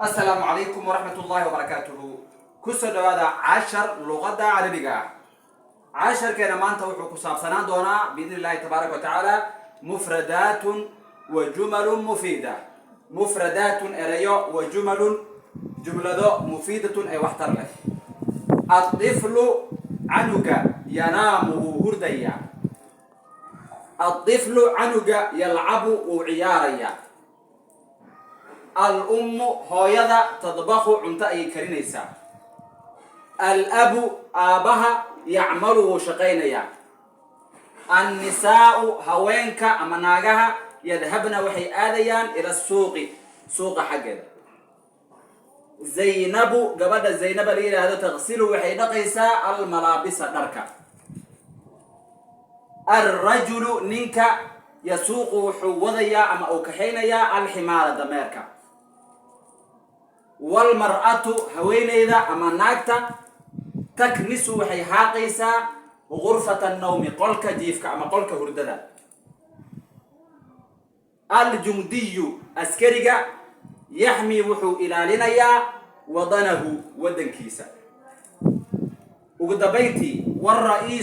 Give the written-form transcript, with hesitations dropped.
Asalaamu calaykum waraxmat ullaahi wabarakaatuhu. Kusoo dhawaada cashar luqadda Carabiga ah. Casharkeena maanta wuxuu ku saabsanaan doonaa, biidni illahi tabaaraka wa tacaala, مفردات وجمل مفيدة. مفردات erayo, وجمل jumlado, مفيدة ee waxtar leh. الطفل canuga, ينام wuu hurdaya. الطفل canuga, يلعب wuu ciyaaraya. الأم hooyada, تطبخ cunto ayay karinaysaa. الأب aabbaha, يعمل wuu shaqaynayaa. النساء haweenka ama naagaha, يذهبن waxay aadayaan, إلى السوق suuqa xaggeeda. زينب gabadha Zaynaba la yidhaahdo, تغسل waxay dhaqaysaa, الملابس dharka. الرجل ninka, يسوق wuxuu wadayaa ama uu kaxaynayaa, الحمار dameerka. والمرأة haweeneyda ama naagta, تكنس waxay haaqaysaa, غرفة النوم qolka jiifka ama qolka hurdada. الجندي askariga, يحمي wuxuu ilaalinayaa, وطنه waddankiisa. Ugu dambayntii, والرئيس.